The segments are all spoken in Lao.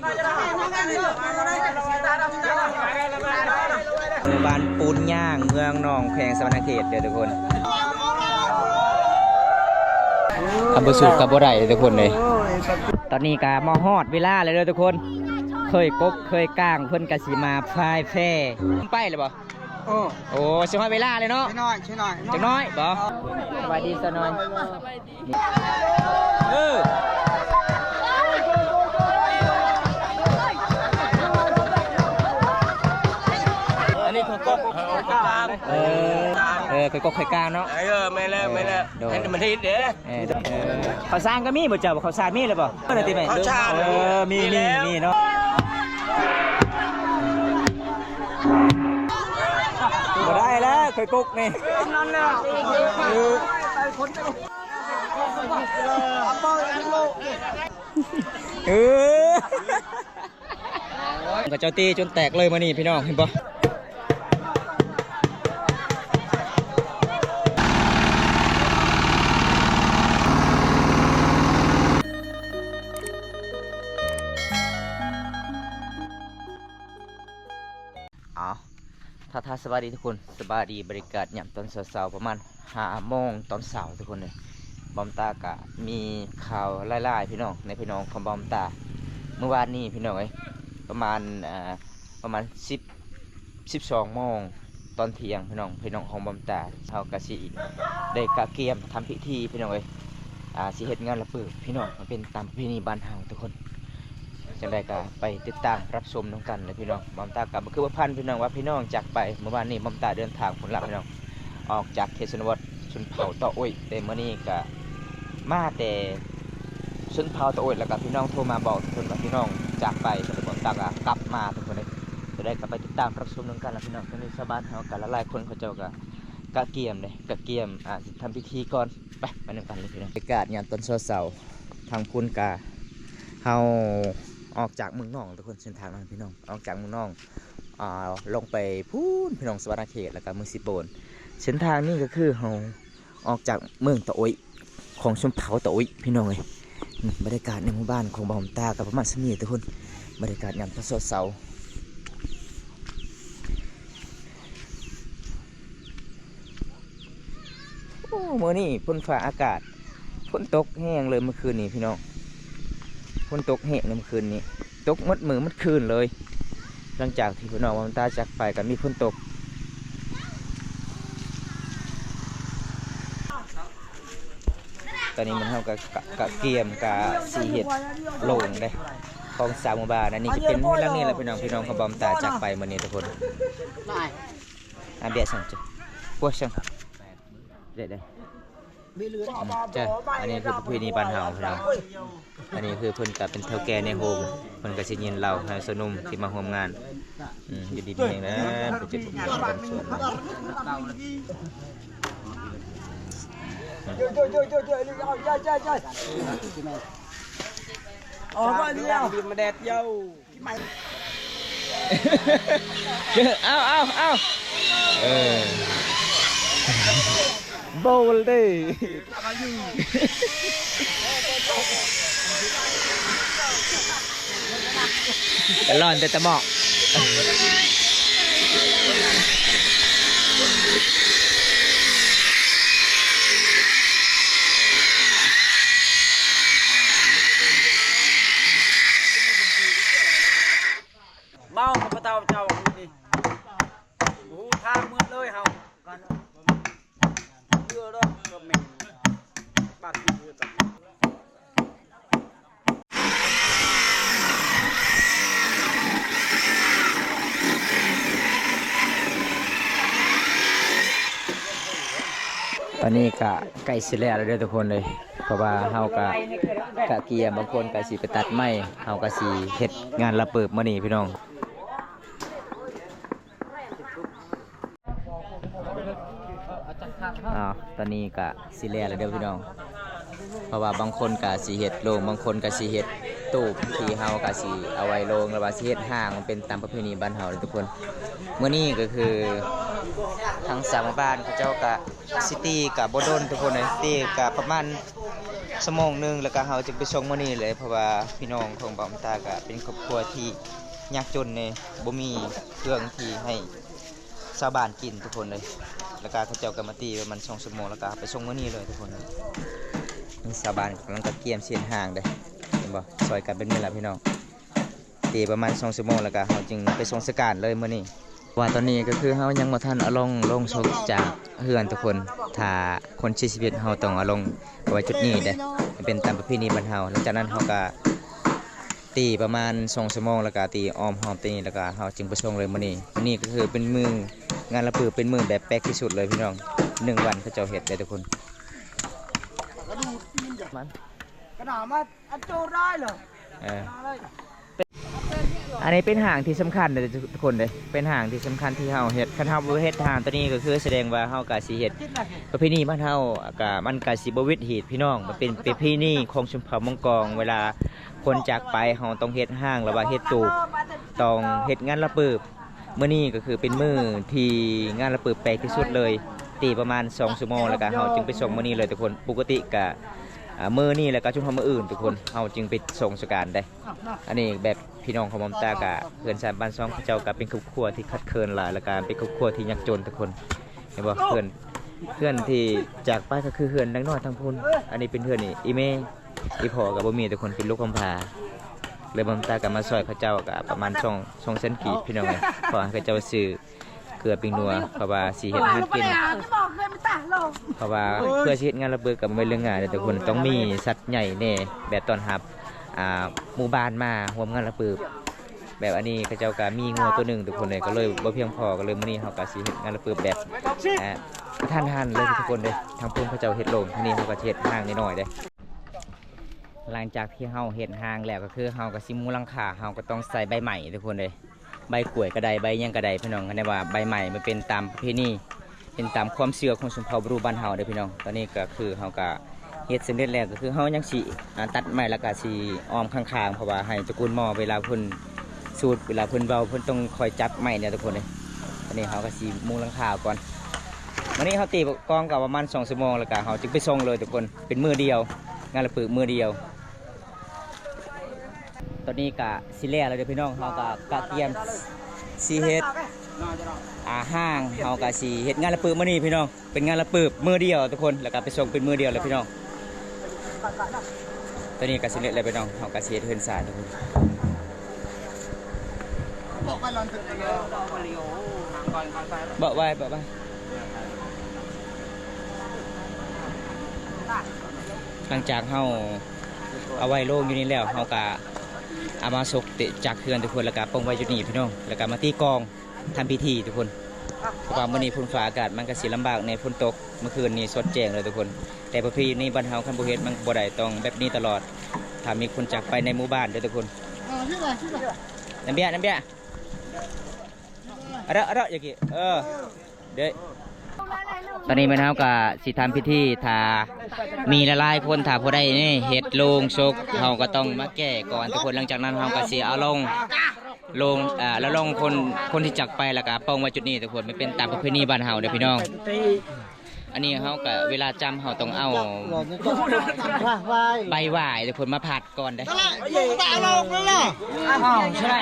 ໝູ່ບ້ານປູນຍາງ ເມືອງໜອງແຂວງສະຫວັນນະເຂດເດີທຸກຄົນ. ຄັນບໍ່ສູບກໍບໍ່ໄດ້ເດີທຸກຄົນເອີຍ. ຕອນນີ້ກໍມາຮອດເວລາແລ້ວເດີທຸກຄົນ. ເຄີຍກົກເຄີຍກາງເພິ່ນກໍຊິມາພາຍແພ. ໄປແລ້ວບໍ່? ໂອ້ ໂອ້ ຊິຮອດເວລາແລ້ວເນາະ. ຈັກໜ້ອຍ ຈັກໜ້ອຍ ຈັກໜ້ອຍບໍ່? ສະບາຍດີສາວນ້ອຍ. ເອີ ອັນນີ້ຄືກົກ ເອີ ເອີ ຄືກົກເຄີຍກາງເນາະ. ເອີ ແມ່ນແລ້ວ ແມ່ນແລ້ວ. ໂດຍ ໃຫ້ມັນເຮັດເດ້. ເອີ ເອີ ເຂົ້າສານກໍມີບໍ່ເຈົ້າ? ເຂົ້າສານມີແລ້ວບໍ່? ເອີ ມີ ມີ ມີເນາະ. ບໍ່ໄດ້ແລ້ວ ເຄີຍກົກນີ້. ເອີ ເອີ ເຂົາເຈົ້າຕີຈົນແຕກເລີຍມື້ນີ້ ພີ່ນ້ອງເຫັນບໍ່? ເອົາ ທັກທາຍສະບາຍດີທຸກຄົນ, ສະບາຍດີ ບັນຍາກາດຍາມຕອນເຊົ້າໆ ປະມານຫ້າໂມງຕອນເຊົ້າທຸກຄົນເອີຍ. ບ່າວຕາກະມີຂ່າວຫຼາຍໆ ພີ່ນ້ອງ ໃນພີ່ນ້ອງຂອງບ່າວຕາ. ມື້ວານນີ້ພີ່ນ້ອງເອີຍ ປະມານ ເອີ ປະມານສິບ ສິບສອງໂມງຕອນທ່ຽງ ພີ່ນ້ອງ ພີ່ນ້ອງຂອງບ່າວຕາ ເຮົາກະຊິໄດ້ກະກຽມທຳພິທີ ພີ່ນ້ອງເອີຍ ອ່າ ຊິເຮັດງານລະເປີບ ພີ່ນ້ອງ ມັນເປັນຕາມປະເພນີບ້ານເຮົາທຸກຄົນ. ຈັ່ງໃດກໍໄປຕິດຕາມຮັບຊົມນຳກັນເລີຍພີ່ນ້ອງ. ບ່າວຕາກໍບໍ່ຄືບໍ່ຝັນພີ່ນ້ອງວ່າພີ່ນ້ອງຈາກໄປ. ມື້ວານນີ້ບ່າວຕາເດີນທາງພຸ້ນລະພີ່ນ້ອງ ອອກຈາກເຂດຊົນນະບົດຊົນເຜົ່າຕາໂອ້ຍ, ແຕ່ມື້ນີ້ກໍມາແຕ່ຊົນເຜົ່າຕາໂອ້ຍ ແລ້ວກໍພີ່ນ້ອງໂທມາບອກເພິ່ນວ່າພີ່ນ້ອງຈາກໄປ, ກໍເລີຍບ່າວຕາກໍກັບມາທຸກຄົນເອີຍ. ຈັ່ງໃດກໍໄປຕິດຕາມຮັບຊົມນຳກັນລະພີ່ນ້ອງ. ຕອນນີ້ຊາວບ້ານເຮົາກໍຫຼາຍໆຄົນ ເຂົາເຈົ້າກໍກະກຽມເດ້ ກະກຽມ ອ່າ ຊິທຳພິທີກ່ອນ. ໄປ ໄປນຳກັນເລີຍພີ່ນ້ອງ. ບັນຍາກາດຍາມຕອນເຊົ້າໆ ທາງພຸ້ນກະ ເຮົາອອກຈາກເມືອງໜອງທຸກຄົນ ເສັ້ນທາງນັ້ນພີ່ນ້ອງ ອອກຈາກເມືອງໜອງ ອ່າ ລົງໄປພຸ້ນພີ່ນ້ອງ ສະຫວັນນະເຂດ ແລ້ວກະເມືອງສີໂປນ. ເສັ້ນທາງນີ້ກໍຄືເຮົາອອກຈາກເມືອງຕາໂອ້ຍ ຂອງຊົນເຜົ່າຕາໂອ້ຍ ພີ່ນ້ອງເອີຍ. ບັນຍາກາດໃນໝູ່ບ້ານຂອງບ່າວຕາກໍປະມານສ່ຳນີ້ທຸກຄົນ ບັນຍາກາດຍາມຕອນເຊົ້າໆ. ໂອ້ ມື້ນີ້ຝົນຟ້າອາກາດ ຝົນຕົກແຮງເລີຍມື້ຄືນນີ້ພີ່ນ້ອງ. ຝົນຕົກແຮງເລີຍມື້ຄືນນີ້ ຕົກໝົດມື້ໝົດຄືນເລີຍ. ຫຼັງຈາກທີ່ພີ່ນ້ອງບ່າວຕາຈາກໄປກໍມີຝົນຕົກ. ຕອນນີ້ມັນ ເຮົາກໍກະ ກະກຽມກະຊິເຮັດໂລງເດ້ ຂອງຊາວໝູ່ບ້ານ. ອັນນີ້ຈະເປັນເຮືອນຫຼັງນີ້ແຫຼະພີ່ນ້ອງ ພີ່ນ້ອງຂອງບ່າວຕາຈາກໄປມື້ນີ້ທຸກຄົນ. ອາ ເບຍສັງເຈ ພວກສັງ ເດ ເດ ອັນນີ້ຄືປະເພນີບ້ານເຮົາພີ່ນ້ອງ. ອັນນີ້ຄືເພິ່ນກະເປັນເຖົ້າແກ່ໃນໂຮງ ເພິ່ນກະຊິຍິນເລົ່າໃຫ້ຊາວໜຸ່ມທີ່ມາຮ່ວມງານ ອືມ ຢູ່ດີມີແຮງເດີ ເພິ່ນຈະເປັນເຈົ້າຂອງສວນ. ອອກມາແດດເຍົາ. ເອົາ ເອົາ ເອົາ ເອີ ໂບລເດ້ ກະຫຼອນແຕ່ຕະໝອກ. ເມົາກັບພະເຖົ້າເຈົ້ານີ້ ບໍ່ຮູ້ທາງໝົດເລີຍເຮົາ ເຫຼືອດອກກໍແມ່ນບາດເຮືອກັນ. ຕອນນີ້ກະໃກ້ຊິແລ້ວແລ້ວເດີທຸກຄົນເອີຍ ເພາະວ່າເຮົາກະ ກະກຽມ ບາງຄົນກະຊິໄປຕັດໄມ້ ເຮົາກະຊິເຮັດງານລະເປີບມື້ນີ້ພີ່ນ້ອງ. ອ້າວ ຕອນນີ້ກະຊິແລ້ວແລ້ວເດີພີ່ນ້ອງ ເພາະວ່າບາງຄົນກະຊິເຮັດໂລງ ບາງຄົນກະຊິເຮັດຕູບ ທີ່ເຮົາກະຊິເອົາໄວ້ໂລງ ຫຼືວ່າຊິເຮັດຮ່າງ ເປັນຕາມປະເພນີບ້ານເຮົາເດີທຸກຄົນ. ມື້ນີ້ກໍຄືທາງຊາວບ້ານເຂົາເຈົ້າກະຊິຕີກະບໍ່ດົນທຸກຄົນເອີຍ ຕີກະປະມານ ຊົ່ວໂມງໜຶ່ງ ແລ້ວກໍເຮົາຈຶ່ງໄປສົ່ງມື້ນີ້ເລີຍ ເພາະວ່າພີ່ນ້ອງຂອງບ່າວບຸນຕາກໍເປັນຄອບຄົວທີ່ຍາກຈົນແດ່ ບໍ່ມີເຄື່ອງທີ່ໃຫ້ຊາວບ້ານກິນທຸກຄົນເລີຍ. ແລ້ວກໍເຂົາເຈົ້າກໍມາຕີປະມານສອງຊົ່ວໂມງ ແລ້ວກໍໄປສົ່ງມື້ນີ້ເລີຍທຸກຄົນ. ນີ້ຊາວບ້ານກຳລັງກະກຽມຊິເຮັດຮ້າງເດ້ ເຫັນບໍ່? ຊ່ອຍກັນເປັນມື້ລະພີ່ນ້ອງ. ຕີປະມານສອງຊົ່ວໂມງ ແລ້ວກະເຮົາຈຶ່ງໄປສົ່ງສະການເລີຍມື້ນີ້. ວ່າຕອນນີ້ກໍຄືເຮົາຍັງບໍ່ທັນເອົາລົງ ລົງສົບຈາກເຮືອນທຸກຄົນ. ຖ້າຄົນເສຍຊີວິດເຮົາຕ້ອງເອົາລົງໄວ້ຈຸດນີ້ເດ້ ມັນເປັນຕາມປະເພນີບ້ານເຮົາ. ຫຼັງຈາກນັ້ນເຮົາກະຕີປະມານສອງຊົ່ວໂມງ ແລ້ວກະຕີອ້ອມຮອບຕີນີ້ ແລ້ວກະເຮົາຈຶ່ງໄປສົ່ງເລີຍມື້ນີ້. ມື້ນີ້ກໍຄືເປັນມື້ງານລະປືບ ເປັນມື້ແບບແປກທີ່ສຸດເລີຍພີ່ນ້ອງ. ໜຶ່ງວັນເຂົາເຈົ້າເຮັດເດ້ທຸກຄົນ. ກະໜາມາອັນໂຈໄດ້ເລີຍ ເອີ ອັນນີ້ເປັນຮ້າງທີ່ສຳຄັນເດ້ທຸກຄົນເດ້ ເປັນຮ້າງທີ່ສຳຄັນທີ່ເຮົາເຮັດ. ຄັນເຮົາບໍ່ເຮັດຮ້າງໂຕນີ້ ກໍຄືສະແດງວ່າເຮົາກະຊິເຮັດປະເພນີບ້ານເຮົາ ກະມັນກະຊິບໍ່ວິດຮີດພີ່ນ້ອງ. ມັນເປັນປະເພນີຂອງຊົນເຜົ່າມົ້ງກອງ ເວລາຄົນຈາກໄປ ເຮົາຕ້ອງເຮັດຮ້າງ ຫຼືວ່າເຮັດຕູບ ຕ້ອງເຮັດງານລະປືບ. ມື້ນີ້ກໍຄືເປັນມື້ທີ່ງານລະປືບແປກທີ່ສຸດເລີຍ. ຕີປະມານສອງຊົ່ວໂມງ ແລ້ວກະເຮົາຈຶ່ງໄປສົ່ງມື້ນີ້ເລີຍທຸກຄົນ. ປົກກະຕິກະ ອ່າ ມື້ນີ້ ແລ້ວກະຈົນຮອດມື້ອື່ນທຸກຄົນ ເຮົາຈຶ່ງໄປສົ່ງສະການເດ້. ອັນນີ້ແບບພີ່ນ້ອງຂອງບ່າວບຸນຕາກະ ເຮືອນຊານບ້ານຊ່ອງເຂົາເຈົ້າກະເປັນຄອບຄົວທີ່ຂາດເຂີນຫຼາຍ ແລ້ວກະເປັນຄອບຄົວທີ່ຍາກຈົນທຸກຄົນ. ເຫັນບໍ່? ເຮືອນ ເຮືອນທີ່ຈາກໄປກໍຄືເຮືອນນາງນ້ອຍທາງພຸ້ນ. ອັນນີ້ເປັນເຮືອນອີ່ ອີ່ແມ່ ອີ່ພໍ່ກໍບໍ່ມີທຸກຄົນ ເປັນລູກກຳພ້າ. ເລີຍບ່າວບຸນຕາກໍມາຊ່ອຍເຂົາເຈົ້າກໍປະມານສອງ ສອງແສນກີບພີ່ນ້ອງເອີຍ ຂໍໃຫ້ເຂົາເຈົ້າຊື້ເກືອປີ້ງນົວ ເພາະວ່າຊິເຮັດອາຫານກິນ. ເພາະວ່າເພື່ອຊິເຮັດງານລະປືບກໍບໍ່ແມ່ນເລື່ອງງ່າຍເດ້ທຸກຄົນ ຕ້ອງມີສັດໃຫຍ່ແດ່ ແບບຕ້ອນຮັບ ອ່າ ໝູ່ບ້ານມາຮ່ວມງານລະປືບ. ແບບອັນນີ້ເຂົາເຈົ້າກໍມີງົວໂຕໜຶ່ງທຸກຄົນເລີຍ ກໍເລີຍບໍ່ພຽງພໍ ກໍເລີຍມື້ນີ້ເຮົາກໍຊິເຮັດງານລະປືບແບບ ອ່າ ກະທັນຫັນເລີຍທຸກຄົນເດ້. ທາງພຸ້ນເຂົາເຈົ້າເຮັດໂລງ ທາງນີ້ເຮົາກໍຊິເຮັດຮ້າງນ້ອຍໆເດ້. ຫຼັງຈາກທີ່ເຮົາເຮັດຮ້າງແລ້ວ ກໍຄືເຮົາກໍຊິມຸງຫຼັງຄາ ເຮົາກໍຕ້ອງໃສ່ໃບໄມ້ທຸກຄົນເດ້ ໃບກ້ວຍກໍໄດ້ ໃບຫຍັງກໍໄດ້ພີ່ນ້ອງ. ຄັນໄດ້ວ່າໃບໄມ້ມັນເປັນຕາມປະເພນີ ເປັນຕາມຄວາມເຊື່ອຂອງຊົນເຜົ່າບຣູບ້ານເຮົາເດ້ພີ່ນ້ອງ. ຕອນນີ້ກໍຄືເຮົາກໍເຮັດສຳເລັດແລ້ວ ກໍຄືເຮົາຍັງຊິ ອ່າ ຕັດໄມ້ ແລ້ວກໍຊິອ້ອມຂ້າງໆ ເພາະວ່າໃຫ້ຕະກູນມໍ່ເວລາເພິ່ນສູດ ເວລາເພິ່ນເວົ້າ ເພິ່ນຕ້ອງຄອຍຈັບໄມ້ເນຍທຸກຄົນເອີຍ. ຕອນນີ້ເຮົາກໍຊິມຸງຫຼັງຄາກ່ອນ. ມື້ນີ້ເຮົາຕີກອງກໍປະມານສອງຊົ່ວໂມງ ແລ້ວກໍເຮົາຈຶ່ງໄປສົ່ງເລີຍທຸກຄົນ ເປັນມື້ດຽວ ງານລະປືບມື້ດຽວ. ຕອນນີ້ກະຊິແລ້ວແລ້ວເດີພີ່ນ້ອງ ເຮົາກະກະກຽມຊິເຮັດ ອ່າ ຮ້າງ ເຮົາກະຊິເຮັດງານລະປືບມື້ນີ້ພີ່ນ້ອງ ເປັນງານລະປືບມື້ດຽວທຸກຄົນ ແລ້ວກະໄປສົ່ງເປັນມື້ດຽວເລີຍພີ່ນ້ອງ. ຕອນນີ້ກະສຳເລັດແລ້ວພີ່ນ້ອງ ເຮົາກະຊິເຮັດເຮືອນຊານທຸກຄົນ. ເບາະໄວ້ ເບາະໄວ້. ຫຼັງຈາກເຮົາເອົາໄວ້ໂລງຢູ່ນີ້ແລ້ວ ເຮົາກະເອົາມາສົກເຕະຈາກເຮືອນທຸກຄົນ ແລ້ວກະປົງໄວ້ຢູ່ນີ້ພີ່ນ້ອງ ແລ້ວກະມາຕີກອງ ທຳພິທີທຸກຄົນ. ເພາະວ່າມື້ນີ້ຝົນຟ້າອາກາດມັນກະຊິລຳບາກແດ່ ຝົນຕົກ ເມື່ອຄືນນີ້ສົດແຈ້ງເລີຍທຸກຄົນ. ແຕ່ປະເພນີບ້ານເຮົາຄັນບໍ່ເຮັດມັນບໍ່ໄດ້ ຕ້ອງແບບນີ້ຕະຫຼອດ ຖ້າມີຄົນຈາກໄປໃນໝູ່ບ້ານເດີທຸກຄົນ. ນ້ຳເບຍ ນ້ຳເບຍ. ອະເດາະ ອະເດາະ ຢ່າກີ້ ເອີ ເດ້. ຕອນນີ້ແມ່ນເຮົາກະຊິທຳພິທີ ຖ້າມີຫຼາຍໆຄົນ ຖ້າຜູ້ໃດນີ້ເຮັດໂລງສົກ ເຮົາກໍຕ້ອງມາແກ້ກ່ອນທຸກຄົນ. ຫຼັງຈາກນັ້ນເຮົາກໍຊິເອົາລົງ ລົງ ເອີ ແລ້ວລົງຄົນ ຄົນທີ່ຈັກໄປ ແລ້ວກະປ່ອງໄວ້ຈຸດນີ້ທຸກຄົນ. ມັນເປັນຕາມປະເພນີບ້ານເຮົາເດ້ພີ່ນ້ອງ. ອັນນີ້ເຮົາກະເວລາຈຳເຮົາຕ້ອງເອົາໃບຫວ້າຍທຸກຄົນມາພັດ ກ່ອນເດ້. ອ້າວ ໃຊ່.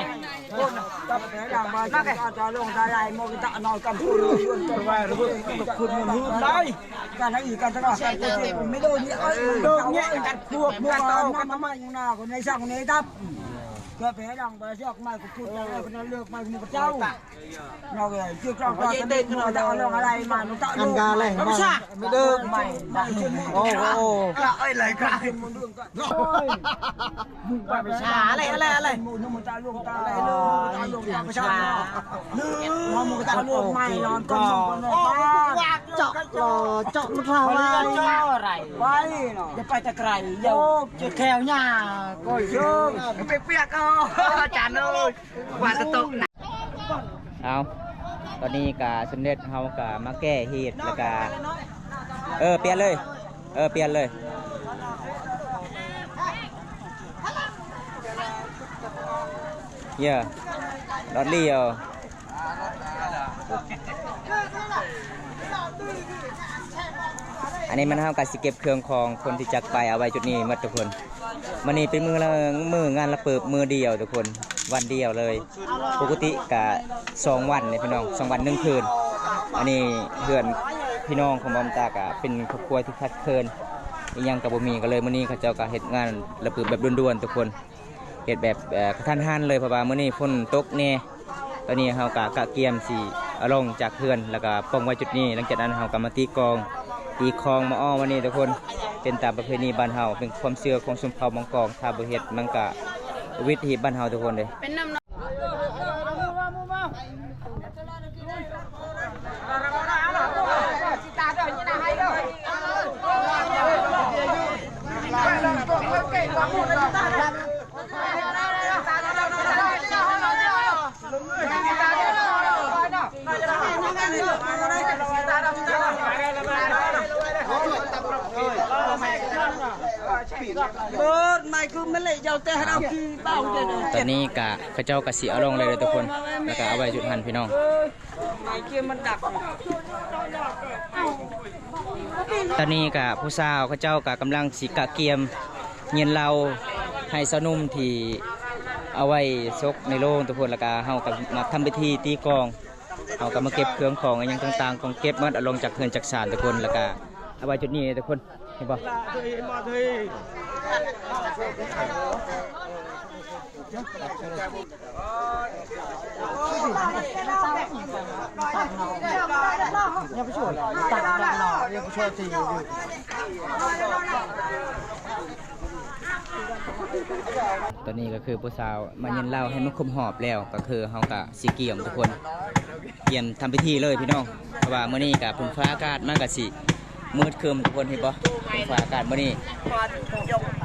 ເອົາ ຕອນນີ້ກະສຳເລັດ ເຮົາກະມາແກ້ຮີດ ແລ້ວກະ ເອີ ປ່ຽນເລີຍ ເອີ ປ່ຽນເລີຍ ເອີ ດອດລີເອົາ. ອັນນີ້ແມ່ນເຮົາກໍຊິເກັບເຄື່ອງຂອງຄົນທີ່ຈາກໄປເອົາໄວ້ຈຸດນີ້ໝົດທຸກຄົນ. ມື້ນີ້ເປັນມື້ລະ ມື້ງານລະປຶບມື້ດຽວທຸກຄົນ ວັນດຽວເລີຍ. ປົກກະຕິກະສອງວັນເດ້ພີ່ນ້ອງ ສອງວັນໜຶ່ງຄືນ. ອັນນີ້ເຮືອນພີ່ນ້ອງຂອງບ່າວຕາກະເປັນຄອບຄົວທີ່ຂາດເຂີນ ອີ່ຫຍັງກະບໍ່ມີ ກໍເລີຍມື້ນີ້ເຂົາເຈົ້າກະເຮັດງານລະປຶບແບບດ່ວນໆທຸກຄົນ. ເຮັດແບບ ເອີ ກະທັນຫັນເລີຍ ເພາະວ່າມື້ນີ້ຝົນຕົກແດ່. ຕອນນີ້ເຮົາກະກະກຽມຊິເອົາລົງຈາກເຮືອນ ແລ້ວກະປ່ອງໄວ້ຈຸດນີ້. ຫຼັງຈາກນັ້ນເຮົາກະມາຕີກອງ ຕີຄອງ ມາອ້ອມ ອັນນີ້ທຸກຄົນ ເປັນຕາມປະເພນີບ້ານເຮົາ ເປັນຄວາມເຊື່ອຂອງຊົນເຜົ່າມັງກອງ. ຖ້າບໍ່ເຮັດມັນກະວິດຮີດບ້ານເຮົາທຸກຄົນເດ້. ຕອນນີ້ກະເຂົາເຈົ້າກະຊິເອົາລົງເລີຍເດີທຸກຄົນ ແລ້ວກະເອົາໄວ້ຈຸດຫັ້ນພີ່ນ້ອງ. ຕອນນີ້ກະຜູ້ສາວເຂົາເຈົ້າກະກຳລັງຊິກະກຽມເຢັນເຫຼົ້າໃຫ້ຊາວໜຸ່ມທີ່ເອົາໄວ້ສົກໃນໂລງທຸກຄົນ. ແລ້ວກະເຮົາກະມາທຳພິທີຕີກອງ ເຮົາກະມາເກັບເຄື່ອງຂອງອີ່ຫຍັງຕ່າງໆ ຂອງເກັບໝົດ ເອົາລົງຈາກເຮືອນຈາກຊານທຸກຄົນ ແລ້ວກະເອົາໄວ້ຈຸດນີ້ທຸກຄົນ ເຫັນບໍ່? ຕອນນີ້ກໍຄືຜູ້ສາວມາເຢັນເຫຼົ້າໃຫ້ມັນຄົບຮອບແລ້ວ ກໍຄືເຮົາກໍຊິກຽມທຸກຄົນ ກຽມທຳພິທີເລີຍພີ່ນ້ອງ ເພາະວ່າມື້ນີ້ກໍ ເພິ່ນຟ້າອາກາດມັນກໍຊິມືດຄຶ້ມທຸກຄົນ ເຫັນບໍ່? ເພິ່ນຟ້າອາກາດມື້ນີ້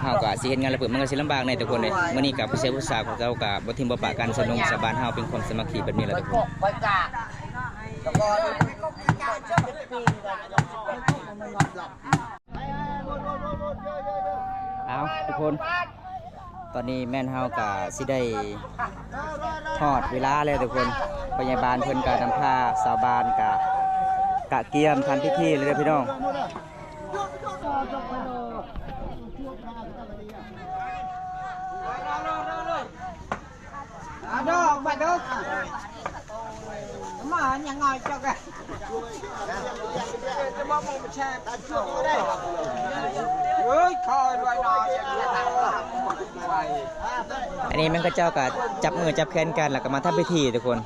ເຮົາກໍຊິເຮັດງານລະປຶບ ມັນກໍຊິລຳບາກແດ່ທຸກຄົນເດ້. ມື້ນີ້ກໍຜູ້ຊາຍຜູ້ສາວເຂົາເຈົ້າກໍບໍ່ຖິ້ມບໍ່ປະກັນ ຊາວໜຸ່ມຊາວບ້ານເຮົາເປັນຄວາມສາມັກຄີແບບນີ້ແຫຼະທຸກຄົນ. ເອົາທຸກຄົນ ຕອນນີ້ແມ່ນເຮົາກະຊິໄດ້ຮອດເວລາແລ້ວທຸກຄົນ. ພະຍາບານເພິ່ນກະນຳພາຊາວບ້ານກະ ກະກຽມທຳພິທີເລີຍເດີພີ່ນ້ອງ. ອັນນີ້ແມ່ນເຂົາເຈົ້າກໍຈັບມືຈັບແຂນກັນ ແລ້ວກໍມາທຳພິທີທຸກຄົນ.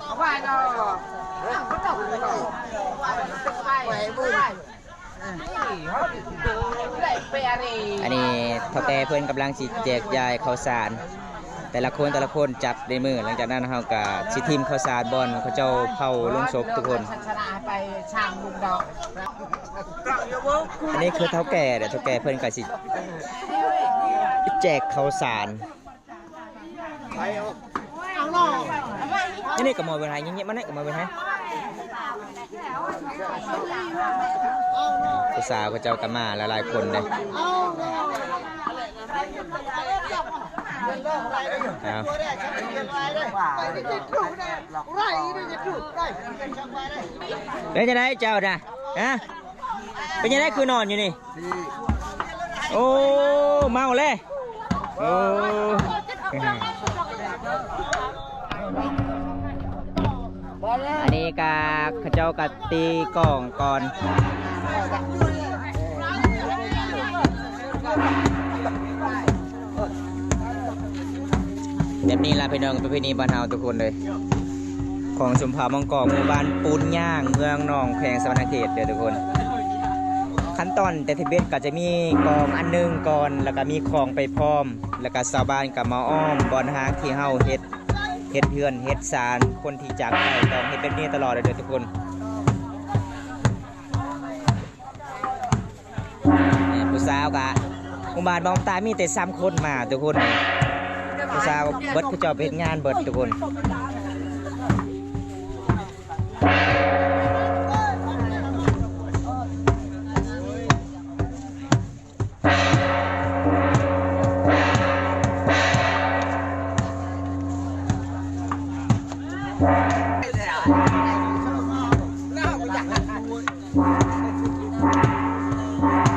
ອັນນີ້ເຖົ້າແກ່ເພິ່ນກຳລັງຊິແຈກຢາຍເຂົ້າສານ ແຕ່ລະຄົນ ແຕ່ລະຄົນຈັບໃນມື. ຫຼັງຈາກນັ້ນເຮົາກະຊິຖິ້ມເຂົ້າສານບ່ອນເຂົາເຈົ້າເຜົາໂລງສົບທຸກຄົນ. ອັນນີ້ຄືເຖົ້າແກ່ເດີ ເຖົ້າແກ່ເພິ່ນກະຊິແຈກເຂົ້າສານ. ນີ້ ນີ້ກະມອຍເວີນໃຫ້ ນີ້ ນີ້ມານີ້ກະມອຍເວີນໃຫ້. ຜູ້ສາວເຂົາເຈົ້າກະມາຫຼາຍໆຄົນເດ້. ເອົາ ເປັນຈັ່ງໃດເຈົ້ານະ? ຮະ? ເປັນຈັ່ງໃດຄືນອນຢູ່ນີ້? ໂອ້ ເມົາແລ້ວ. ໂອ້ ອັນນີ້ກະເຂົາເຈົ້າກະຕີກອງກ່ອນ. ແບບນີ້ລະພີ່ນ້ອງ ປະເພນີບ້ານເຮົາທຸກຄົນເລີຍ ຂອງຊົນເຜົ່າມັງກອງ ໝູ່ບ້ານປູນຍາງ ເມືອງໜອງ ແຂວງສະຫວັນນະເຂດເດີທຸກຄົນ. ຂັ້ນຕອນແຕ່ທີເບັດກະຈະມີກອງອັນໜຶ່ງກ່ອນ ແລ້ວກະມີຂອງໄປພ້ອມ ແລ້ວກະຊາວບ້ານກະມາອ້ອມບ່ອນຮາກທີ່ເຮົາເຮັດ ເຮັດເຮືອນເຮັດສານ ຄົນທີ່ຈາກໄປຕ້ອງເຮັດແບບນີ້ຕະຫຼອດເດີທຸກຄົນ. ຜູ້ສາວກະ ໝູ່ບ້ານບ່າວຕາມີແຕ່ສາມຄົນມາທຸກຄົນ. ຜູ້ສາວເບິດ ເຂົາເຈົ້າໄປເຮັດງານເບິດທຸກຄົນ. ເ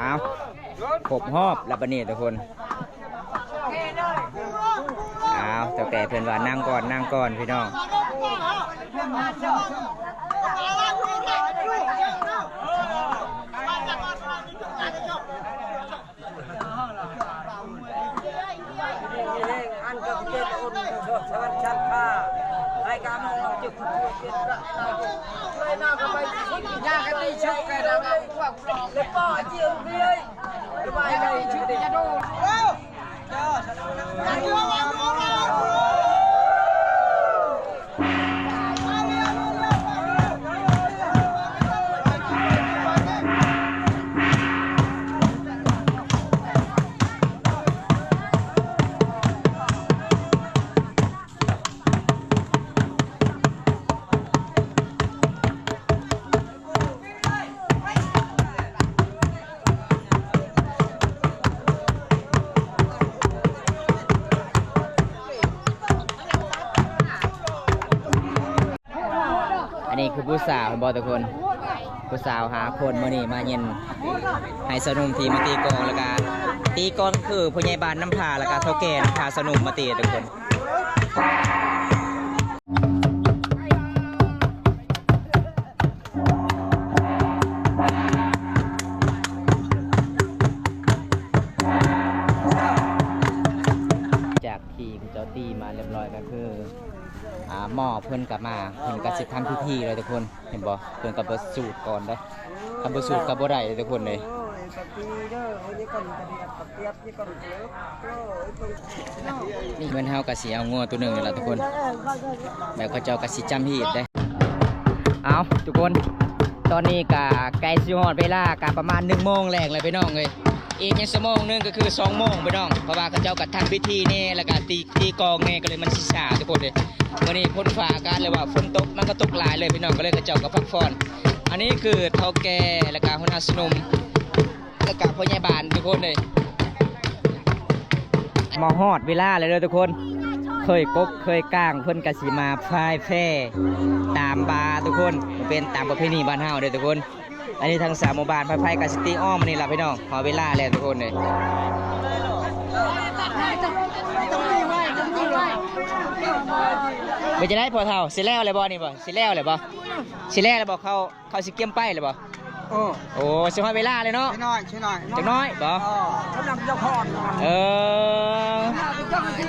ເອົາ ຄົບຮອບແລ້ວບັດນີ້ທຸກຄົນ. ເອົາ ເຖົ້າແກ່ເພິ່ນວ່ານັ່ງກ່ອນ ນັ່ງກ່ອນພີ່ນ້ອງ. ອັນນີ້ຄືຜູ້ສາວ ເຫັນບໍ່ທຸກຄົນ? ຜູ້ສາວຫ້າຄົນມື້ນີ້ມາເຢັນໃຫ້ຊາວໜຸ່ມທີ່ມາຕີກອງ ແລ້ວກະຕີກອງຄືຜູ້ໃຫຍ່ບ້ານນ້ຳພາ ແລ້ວກະເຖົ້າແກ່ນ້ຳພາ ຊາວໜຸ່ມມາຕີທຸກຄົນ. ຈາກທີ່ເຂົາເຈົ້າຕີມາລຽບຮ້ອຍ ກໍຄື ອ່າ ໝໍ້ເພິ່ນກໍມາ ເພິ່ນກໍຊິທຳພິທີເລີຍທຸກຄົນ ເຫັນບໍ່? ເພິ່ນກໍບໍ່ສູດກ່ອນເດ້ ຄັນບໍ່ສູດກໍບໍ່ໄດ້ເດ້ທຸກຄົນເອີຍ. ນີ້ແມ່ນເຮົາກໍຊິເອົາງົວໂຕໜຶ່ງນີ້ລະທຸກຄົນ ແລ້ວເຂົາເຈົ້າກໍຊິຈຳຮີດເດ້. ເອົາທຸກຄົນ ຕອນນີ້ກໍໃກ້ຊິຮອດເວລາ ກໍປະມານໜຶ່ງໂມງແລງແລ້ວພີ່ນ້ອງເອີຍ. ອີກຍັງຊົ່ວໂມງໜຶ່ງກໍຄືສອງໂມງພີ່ນ້ອງ ເພາະວ່າເຂົາເຈົ້າກໍທຳພິທີແດ່ ແລ້ວກໍຕີ ຕີກອງແດ່ ກໍເລີຍມັນຊິຊ້າທຸກຄົນເອີຍ. ມື້ນີ້ຝົນຟ້າອາກາດ ຫຼືວ່າຝົນຕົກ ມັນກໍຕົກຫຼາຍເລີຍພີ່ນ້ອງ ກໍເລີຍເຂົາເຈົ້າກໍພັກຜ່ອນ. ອັນນີ້ຄືເຖົ້າແກ່ ແລ້ວກໍຫົວໜ້າຊະໜຸ່ມ ແລ້ວກະພໍ່ໃຫຍ່ບ້ານທຸກຄົນເອີຍ. ມາຮອດເວລາແລ້ວເດີທຸກຄົນ ເຄີຍກົກເຄີຍກ້າງ ເພິ່ນກະຊິມາພາຍແພຕາມບາທຸກຄົນ ເປັນຕາມປະເພນີບ້ານເຮົາເດີທຸກຄົນ. ອັນນີ້ທາງຊາວໝູ່ບ້ານພາຍໄພກະຊິຕີອ້ອມອັນນີ້ລະພີ່ນ້ອງ. ຮອດເວລາແລ້ວທຸກຄົນເອີຍ. ເປັນຈັ່ງໃດພໍ່ເຖົ້າ ຊິແລ້ວແລ້ວບໍ່ນີ້ບໍ່? ຊິແລ້ວແລ້ວບໍ່? ຊິແລ້ວແລ້ວບໍ່? ເຂົາ ເຂົາຊິກຽມໄປແລ້ວບໍ່? ເອີ ໂອ້ ຊິຮອດເວລາແລ້ວເນາະ ຈັກໜ້ອຍ ຈັກໜ້ອຍບໍ່? ເອີ ກຳລັງຈະຮອດ ເອີ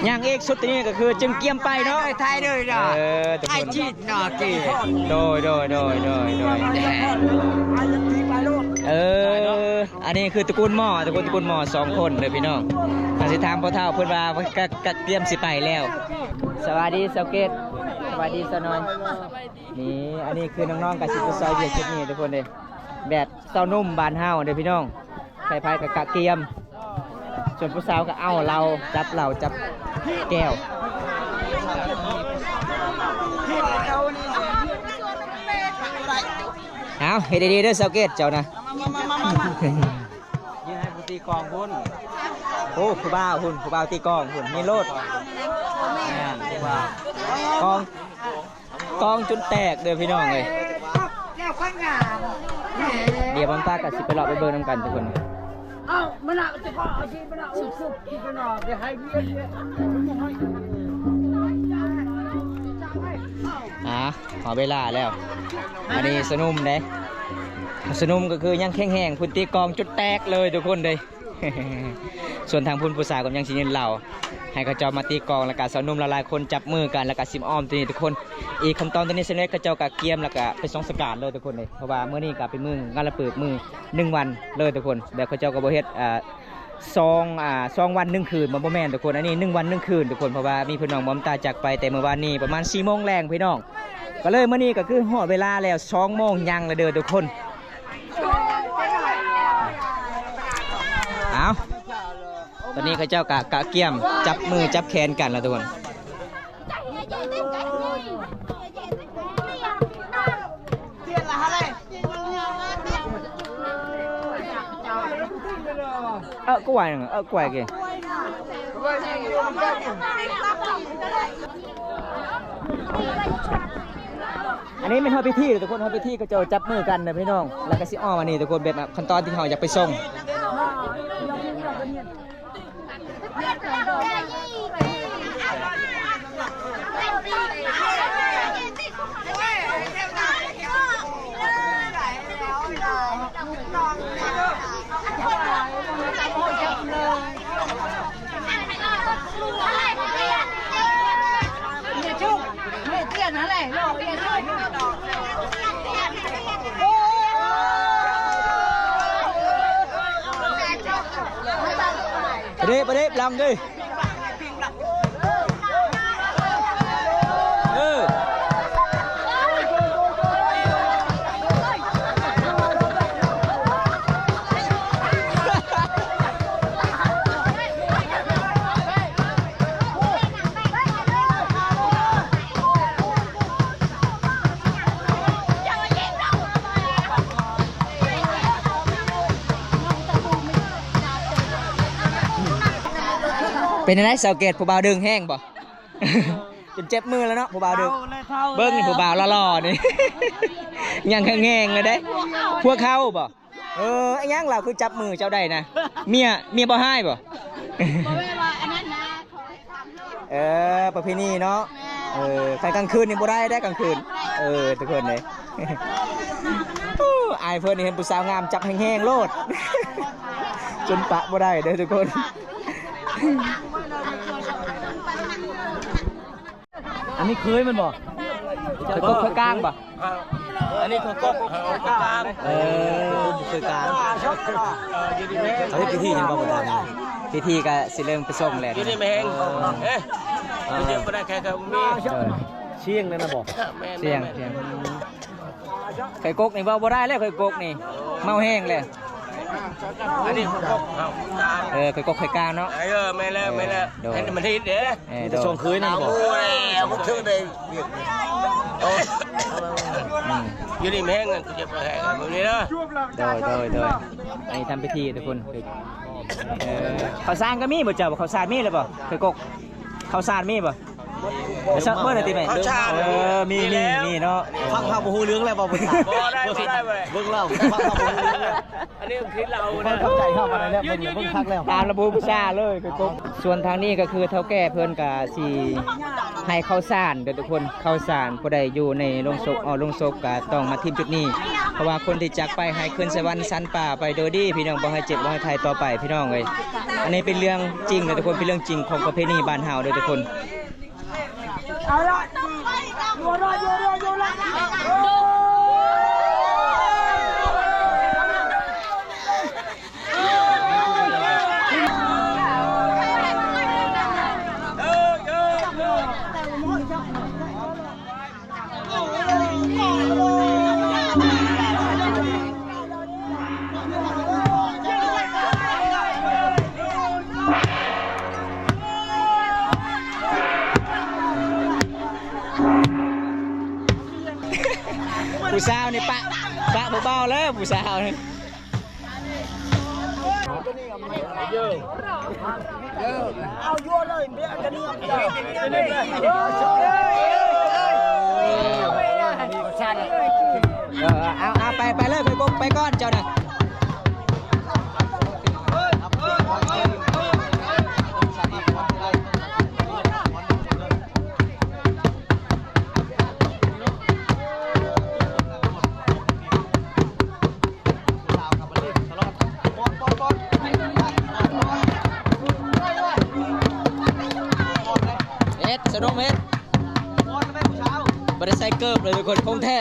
ຍ່າງອີກສຸດນີ້ກໍຄືຈຶ່ງກຽມໄປເນາະ ຖ່າຍເດີ ເອີ ທຸກຄົນ ຖ່າຍຈີດເນາະ ໂດຍ ໂດຍ ໂດຍ ໂດຍ ໂດຍ ເອີ ອັນນີ້ຄືຕະກູນໝໍ້ ຕະກູນ ຕະກູນໝໍ້ສອງຄົນເດີພີ່ນ້ອງ. ເຮົາຊິຖາມພໍ່ເຖົ້າເພິ່ນວ່າ ກະ ກະກຽມຊິໄປແລ້ວ. ສະບາຍດີສາວເກດ ສະບາຍດີສາວນ້ອຍ. ນີ້ ອັນນີ້ຄືນ້ອງໆກໍຊິໄປຊ່ອຍວຽກຈຸດນີ້ທຸກຄົນເດ້ ແບບຊາວໜຸ່ມບ້ານເຮົາເດ້ພີ່ນ້ອງ. ໃຜໆກໍກະກຽມ ສ່ວນຜູ້ສາວກໍເອົາເຫຼົ້າ ຈັບເຫຼົ້າຈັບແກ້ວ. ເອົາ ເຮັດດີໆເດີສາວເກດເຈົ້ານະ. ຢືນໃຫ້ຜູ້ຕີກອງພຸ້ນ. ໂອ້ ຜູ້ບ່າວພຸ້ນ ຜູ້ບ່າວຕີກອງພຸ້ນ ມີໂລດ. ແມ່ນ ຜູ້ບ່າວ ກອງ ກອງຈົນແຕກເດີພີ່ນ້ອງເອີຍ. ດຽວບາງຕາກໍຊິໄປເລາະໄປເບິ່ງນຳກັນທຸກຄົນ. ອ່າ ຮອດເວລາແລ້ວ. ອັນນີ້ສະໜຸ່ມເດ້ ສະໜຸ່ມກໍຄືຍັງແຂງແຮງ ພຸ້ນຕີກອງຈົນແຕກເລີຍທຸກຄົນເດ້. ສ່ວນທາງພຸ້ນຜູ້ສາວກໍຍັງຊິຢືນເລົ່າ ໃຫ້ເຂົາເຈົ້າມາຕີກອງ ແລ້ວກະຊາວໜຸ່ມຫຼາຍໆຄົນຈັບມືກັນ ແລ້ວກະຊິມອ້ອມຕົວນີ້ທຸກຄົນ. ອີກຂັ້ນຕອນຕົວນີ້ສຳເລັດ ເຂົາເຈົ້າກະກຽມ ແລ້ວກະໄປສົ່ງສະການເລີຍທຸກຄົນເດ້ ເພາະວ່າມື້ນີ້ກະເປັນມື້ງານລະເປີດ ມື້ໜຶ່ງວັນເລີຍທຸກຄົນ. ແບບເຂົາເຈົ້າກໍບໍ່ເຮັດ ອ່າ ສອງ ອ່າ ສອງວັນໜຶ່ງຄືນ ບໍ່ ບໍ່ແມ່ນທຸກຄົນ ອັນນີ້ໜຶ່ງວັນໜຶ່ງຄືນທຸກຄົນ ເພາະວ່າມີພີ່ນ້ອງໝໍ້ນ້ຳຕາຈາກໄປແຕ່ມື້ວານນີ້ປະມານສີ່ໂມງແລງພີ່ນ້ອງ. ກໍເລີຍມື້ນີ້ກໍຄືຮອດເວລາແລ້ວ ສອງໂມງຍັງແລ້ວເດີທຸກຄົນ. ເອົາ ຕອນນີ້ເຂົາເຈົ້າກະ ກະກຽມຈັບມືຈັບແຂນກັນແລ້ວທຸກຄົນ. ເອີ ກວາຍ ເອີ ກວາຍເກ. ອັນນີ້ແມ່ນຮອດພິທີເດີທຸກຄົນ ຮອດພິທີເຂົາເຈົ້າຈັບມືກັນເດີພີ່ນ້ອງ ແລ້ວກໍຊິອ້ອມອັນນີ້ທຸກຄົນ ແບບຂັ້ນຕອນທີ່ເຮົາຢາກໄປສົ່ງ ไปเด้ ไปเด้ หลังเด้ เออ เป็นจั่งใด๋ สาวเกต ผู้บ่าวดึงแฮงบ่ จนเจ็บมือแล้วเนาะ ผู้บ่าวดึง เบิ่งนี่ ผู้บ่าวหล่อๆ นี่ ยังแฮงๆ เลยเด้ พวกเขาบ่ เออ อะหยังลาวคือจับมือเจ้าได้นะ เมีย เมียบ่ฮ้ายบ่ บ่แม่นว่าอันนั้นนะ เออ ประเพณีเนาะ เออ คันกลางคืนนี่บ่ได้เด้ กลางคืน เออ ทุกคนเด้ โอ้ อายเพิ่นนี่ เห็นผู้สาวงามจับแฮงๆ โลด จนปะบ่ได้เด้อทุกคน อันนี้เคยมันบ่ เคยกกเคยกลางบ่ อันนี้เคยกกเคยกลาง เออ เคยกลาง เขาเฮ็ดพิธีหยังบ่ บ่ดานี่ พิธีก็สิเริ่มไปส่งแหละ อยู่นี่แม่ง เออ เอ๊ะ เออ เดี๋ยวบ่ได้แค่ก็มี เออ เสียงนั่นน่ะบ่ แม่นๆๆ เสียง เสียง เคยกกนี่เว้าบ่ได้แล้ว เคยกกนี่ เมาแฮงแล้ว อันนี้เคยกกเฮา เออ เคยกกเคยกลางเนาะ เออ แม่นแล้ว แม่นแล้ว โดย ให้มันฮิตเด้ เออ มีแต่ โดย ช่วงเคยนั่นบ่ โอ้ย เอาบันทึกได้ อืม อยู่นี่แม่ง กูจะไปให้กันมื้อนี้เด้อ โดย โดย โดย อันนี้ทำพิธีทุกคน เออ ข้าวสารก็มีบ่เจ้า ข้าวสารมีแล้วบ่ เคยกก ข้าวสารมีบ่ เบิด เบิดแล้วติแม่ ข้าวสาร เออ มี มีแล้ว มี มีเนาะ ฟังเฮาบ่ฮู้เรื่องแล้วบ่ บ่ได้ บ่ได้เว้ย เบิ่งแล้ว ฟังเฮาบ่ฮู้เรื่องแล้ว อันนี้คือเรานะ เข้าใจเฮาบ่ได้แล้ว เบิ่ง เบิ่งคักแล้ว ตามระบบภาษาเลย เคยกก ส่วนทางนี้ก็คือเฒ่าแก่เพิ่นก็สิให้ข้าวสารเด้อทุกคน ข้าวสาร ผู้ใดอยู่ในโรงศพ ออกโรงศพก็ต้องมาทิ่มจุดนี้ เพราะว่าคนที่จากไปให้ขึ้นสวรรค์ชั้นฟ้าไปโดยดี พี่น้อง บ่ให้เจ็บบ่ให้ไข้ต่อไป พี่น้องเอ้ย อันนี้เป็นเรื่องจริงนะทุกคน เป็นเรื่องจริงของประเพณีบ้านเฮาเด้อทุกคน ผู้สาวนี่ปะ ปะผู้บ่าวแล้วผู้สาวนี่ ເອີ ເອົາ ເອົາ ໄປ ໄປເລີຍ ໄປກົກ ໄປກ່ອນເຈົ້ານະ. ເຮັດ ສະໜົມເຮັດ ບໍ່ໄດ້ໃສ່ເກີບເລີຍທຸກຄົນ ຂອງແທ້.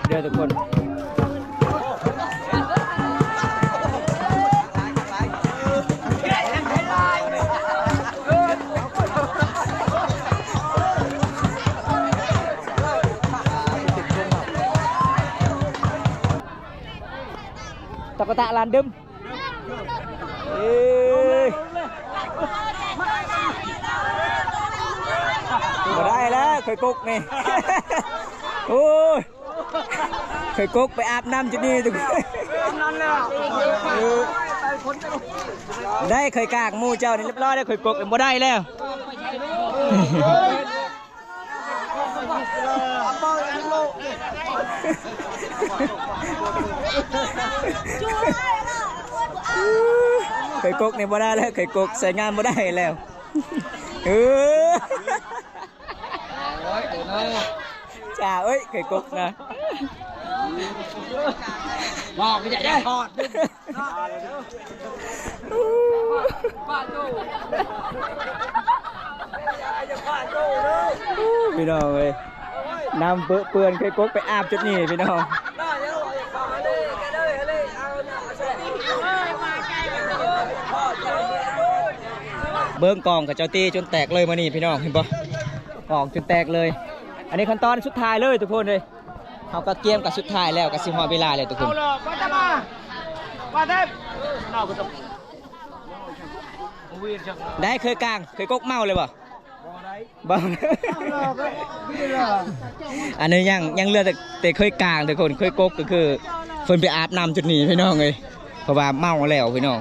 ເດີທຸກຄົນ ຕະກະຕະລານດຶມ. ເອີຍ ບໍ່ໄດ້ແລ້ວ ຂ້ອຍກົກນີ້ ໂອ້ຍ ຂ້ອຍກົກໄປອາບນ້ຳຈຸດນີ້ທຸກຄົນ ເອີ ໄດ້ ຂ້ອຍກາງໝູ່ເຈົ້ານີ້ລຽບຮ້ອຍແລ້ວ ຂ້ອຍກົກບໍ່ໄດ້ແລ້ວ. ເຄີຍກົກນີ້ບໍ່ໄດ້ແລ້ວ ເຄີຍກົກໃຊ້ງານບໍ່ໄດ້ແລ້ວ ເອີ ຈ້າເອີຍ ເຄີຍກົກນະ ບອກໄປແດ່ ພີ່ນ້ອງເອີຍ ນ້ຳເປິເປື້ອນ ເຄີຍກົກໄປອາບຈຸດນີ້ພີ່ນ້ອງ ເບິ່ງກອງເຂົາເຈົ້າຕີຈົນແຕກເລີຍມື້ນີ້ພີ່ນ້ອງ ເຫັນບໍ່ ກອງຈົນແຕກເລີຍ ອັນນີ້ຂັ້ນຕອນສຸດທ້າຍເລີຍທຸກຄົນເອີຍ. ເຮົາກໍກຽມກັນສຸດທ້າຍແລ້ວ ກໍຊິຮອດເວລາແລ້ວທຸກຄົນ ໄດ້ ເຄີຍກາງ ເຄີຍກົກເມົາເລີຍບໍ່? ບໍ່ ອັນນີ້ຍັງ ຍັງເຫຼືອແຕ່ ແຕ່ເຄີຍກາງທຸກຄົນ ເຄີຍກົກກໍຄືເພິ່ນໄປອາບນ້ຳຈຸດນີ້ພີ່ນ້ອງເອີຍ ເພາະວ່າເມົາແລ້ວພີ່ນ້ອງ.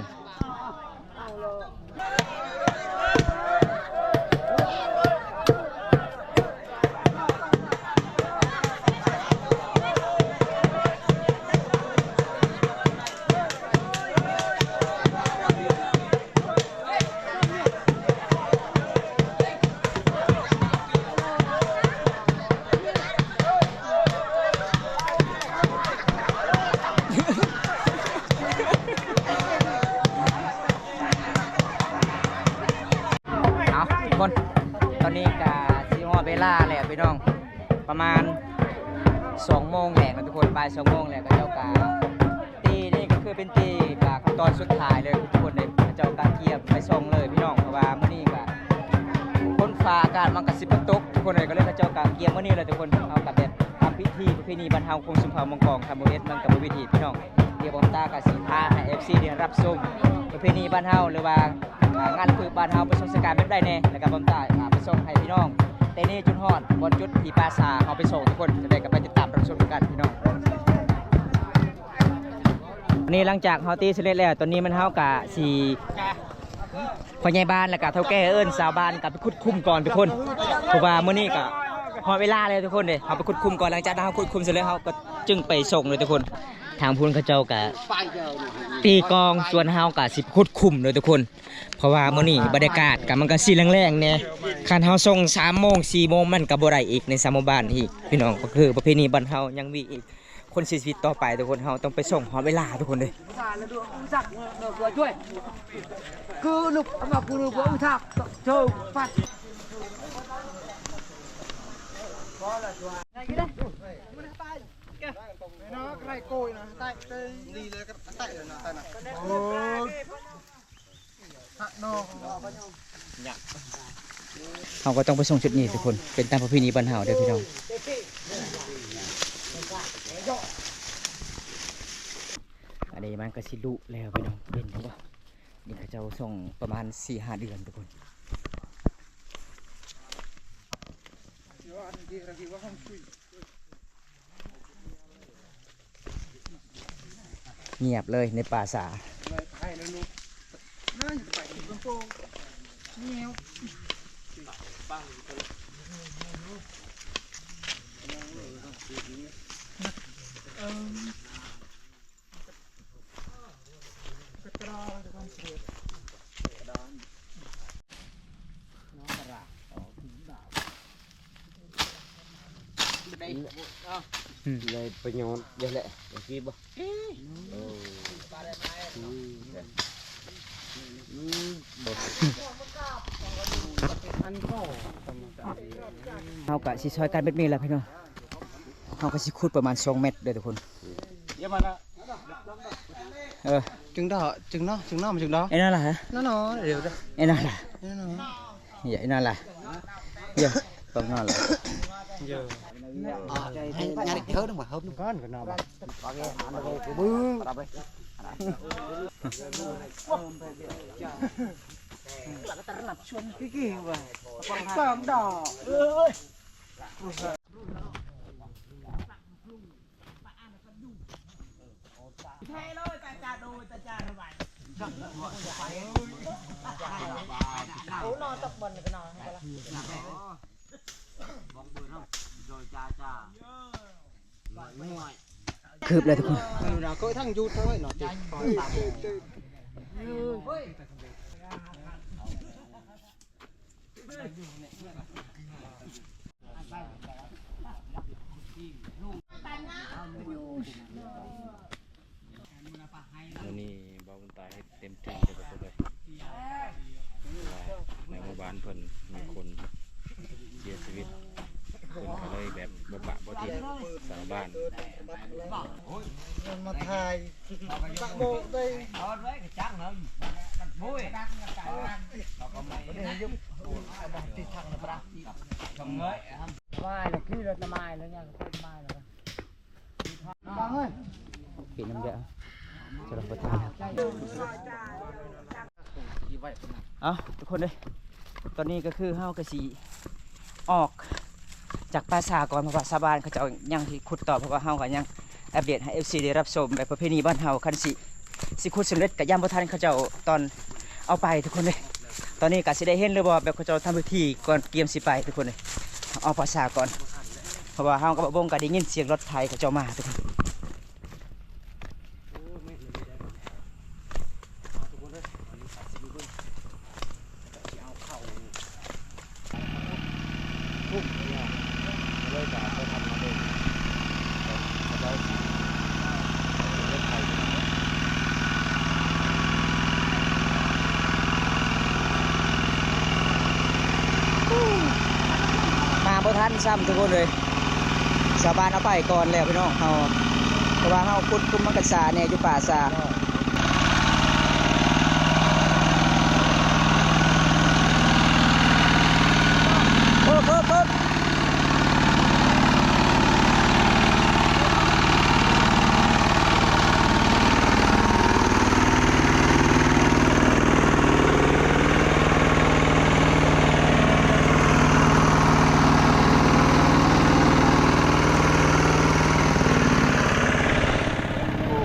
ເອົາທຸກຄົນ ຕອນນີ້ກະຊິຮອດເວລາແລ້ວພີ່ນ້ອງ ປະມານສອງໂມງແລ້ວທຸກຄົນ ບ່າຍສອງໂມງແລ້ວ ເຂົາເຈົ້າກະ ຕີນີ້ກໍຄືເປັນຕີກະຂັ້ນຕອນສຸດທ້າຍເລີຍທຸກຄົນເດ້ ເຂົາເຈົ້າກະກຽມໄປສົ່ງເລີຍພີ່ນ້ອງ ເພາະວ່າມື້ນີ້ກະຝົນຟ້າອາກາດມັນກະຊິບໍ່ຕົກທຸກຄົນເອີຍ ກໍເລີຍເຂົາເຈົ້າກະກຽມມື້ນີ້ເລີຍທຸກຄົນ ເຮົາກະແບບ ທຳພິທີປະເພນີບ້ານເຮົາ ຂອງຊົນເຜົ່າມົງກອງ ຄັນບໍ່ເຮັດມັນກໍບໍ່ມີທີ່ພີ່ນ້ອງ. ດຽວບ່າວຕາກໍຊິພາໃຫ້ເອັຟຊີໄດ້ຮັບຊົມປະເພນີບ້ານເຮົາ ຫຼືວ່າ ອ່າ ງານຄືບບ້ານເຮົາ ປະສົມສະການແບບໃດແດ່ ແລ້ວກໍບ່າວຕາ ອ່າ ໄປສົ່ງໃຫ້ພີ່ນ້ອງ ແຕ່ນີ້ຈົນຮອດບ່ອນຈຸດທີ່ປາສາເຮົາໄປສົ່ງທຸກຄົນ ຈັ່ງໃດກໍໄປຕິດຕາມຮັບຊົມກັນພີ່ນ້ອງ. ນີ້ຫຼັງຈາກເຮົາຕີສຳເລັດແລ້ວ ຕອນນີ້ມັນເຮົາກະຊິ ພໍ່ໃຫຍ່ບ້ານ ແລ້ວກະເຖົ້າແກ່ເອີ້ນຊາວບ້ານກັບໄປຂຸດຂຸມກ່ອນທຸກຄົນ ເພາະວ່າມື້ນີ້ກະຮອດເວລາແລ້ວທຸກຄົນເດ້ ເຮົາໄປຂຸດຂຸມກ່ອນ ຫຼັງຈາກນັ້ນເຮົາຂຸດຂຸມເສັດແລ້ວ ເຮົາກໍຈຶ່ງໄປສົ່ງເລີຍທຸກຄົນ. ທາງພຸ້ນເຂົາເຈົ້າກະຕີກອງ ສ່ວນເຮົາກະຊິຂຸດຂຸມເລີຍທຸກຄົນ ເພາະວ່າມື້ນີ້ບັນຍາກາດກະມັນກະຊິແລ້ງໆແດ່ ຄັນເຮົາສົ່ງສາມໂມງ ສີ່ໂມງ ມັນກະບໍ່ໄດ້ອີກໃນຊາວໝູ່ບ້ານອີກ ພີ່ນ້ອງ ກໍຄືປະເພນີບ້ານເຮົາຍັງມີອີກ. ຄົນເສຍຊີວິດຕໍ່ໄປທຸກຄົນ ເຮົາຕ້ອງໄປສົ່ງຮອດເວລາທຸກຄົນເດີ. ເຮົາກໍຕ້ອງໄປສົ່ງຈຸດນີ້ທຸກຄົນ ເປັນຕາມປະເພນີບ້ານເຮົາເດີພີ່ນ້ອງ. ອັນນີ້ມັນກໍຊິລຸແລ້ວພີ່ນ້ອງ ເຫັນບໍ່? ນີ້ເຂົາເຈົ້າສົ່ງປະມານສີ່ຫ້າເດືອນທຸກຄົນ. ງຽບເລີຍໃນປ່າຊ້າ. ໄດ້ປະໂຫຍດເດີແຫຼະ ໂອເຄບໍ່? ເຮົາກະຊິຊ່ອຍກັນແບບນີ້ແຫຼະພີ່ນ້ອງ ເຮົາກະຊິຂຸດປະມານສອງແມັດເດີທຸກຄົນ. ເອີ ຈຶ່ງດອກ ຈຶ່ງເນາະ ຈຶ່ງເນາະ ມັນຈຶ່ງດອກ ເອີ ນັ້ນລະ ເນາະ ເນາະ ດຽວ ເອີ ນັ້ນລະ ເອີ ເນາະ ເອີ ນັ້ນລະ ເອີ ປະມານນັ້ນລະ ເອີ ໃຫ້ຍາດເຮີບໜຶ່ງ ເຮີບໜຶ່ງກ່ອນ ກໍນອນ ບຶ້ງ. Kiki wah. Pang dok. Ơi. ຄືບແລ້ວທຸກຄົນ ເອີ ເຮົາກໍທັງຢູ່ເທົ່ານັ້ນເນາະ ຕິດ ມື້ນີ້ບ່າວບຸນຕາເຮັດເຕັມທີ່ເລີຍທຸກຄົນເລີຍ ໃນໝູ່ບ້ານເພິ່ນມີຄົນເສຍຊີວິດ ເພິ່ນກໍເລີຍແບບບໍ່ປະບໍ່ຖິ້ມຊາວບ້ານ ມາຖ່າຍ ປະໂມກໄດ້ ເປັນນຳເດ ຈະລອງໄປຖາມ ເອົ້າ ທຸກຄົນເດີ ຕອນນີ້ກໍຄືເຮົາກໍຊິອອກຈາກປ່າຊ້າກ່ອນ ເພາະວ່າຊາວບ້ານເຂົາເຈົ້າຍັງຊິຂຸດຕໍ່ ເພາະວ່າເຮົາກໍຍັງອັບເດດໃຫ້ເອັຟຊີໄດ້ຮັບຊົມ ແບບປະເພນີບ້ານເຮົາ ຄັນຊິ ຊິຂຸດສຳເລັດກໍຢ້ານບໍ່ທັນເຂົາເຈົ້າຕອນເອົາໄປທຸກຄົນເດີ ຕອນນີ້ກໍຊິໄດ້ເຫັນຫຼືບໍ່ ແບບເຂົາເຈົ້າທຳພິທີກ່ອນກຽມຊິໄປທຸກຄົນເດີ ອອກປ່າຊ້າກ່ອນ ເພາະວ່າເຮົາກັບບ່າວບົງກໍໄດ້ຍິນສຽງລົດໄຖເຂົາເຈົ້າມາທຸກຄົນ. ມາບໍ່ທັນຊ້ຳທຸກຄົນເອີຍ ຊາວບ້ານເອົາໄປກ່ອນແລ້ວພີ່ນ້ອງເຮົາ ເພາະວ່າເຮົາຂຸດຂຸມມັງກະສາແດ່ຢູ່ປ່າຊ້າ.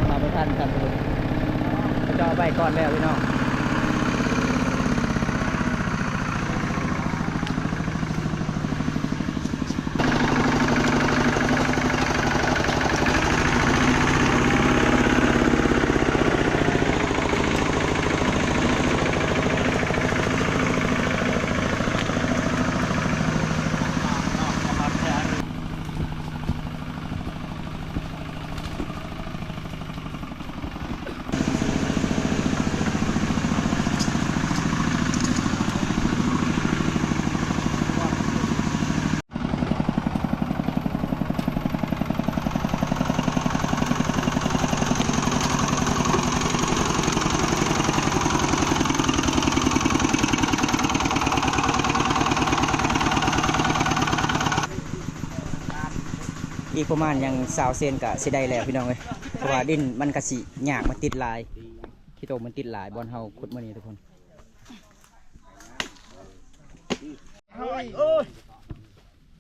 ມາບໍ່ທັນກັນ ເຂົາເຈົ້າເອົາໄປກ່ອນແລ້ວພີ່ນ້ອງ. ອີກປະມານຫຍັງຊາວເຊັນກະຊິໄດ້ແລ້ວພີ່ນ້ອງເອີຍ ເພາະວ່າດິນມັນກະຊິຍາກ ມັນຕິດຫຼາຍ ຂີ້ຕົມມັນຕິດຫຼາຍ ບ່ອນເຮົາຂຸດມື້ນີ້ທຸກຄົນ. ເອີຍ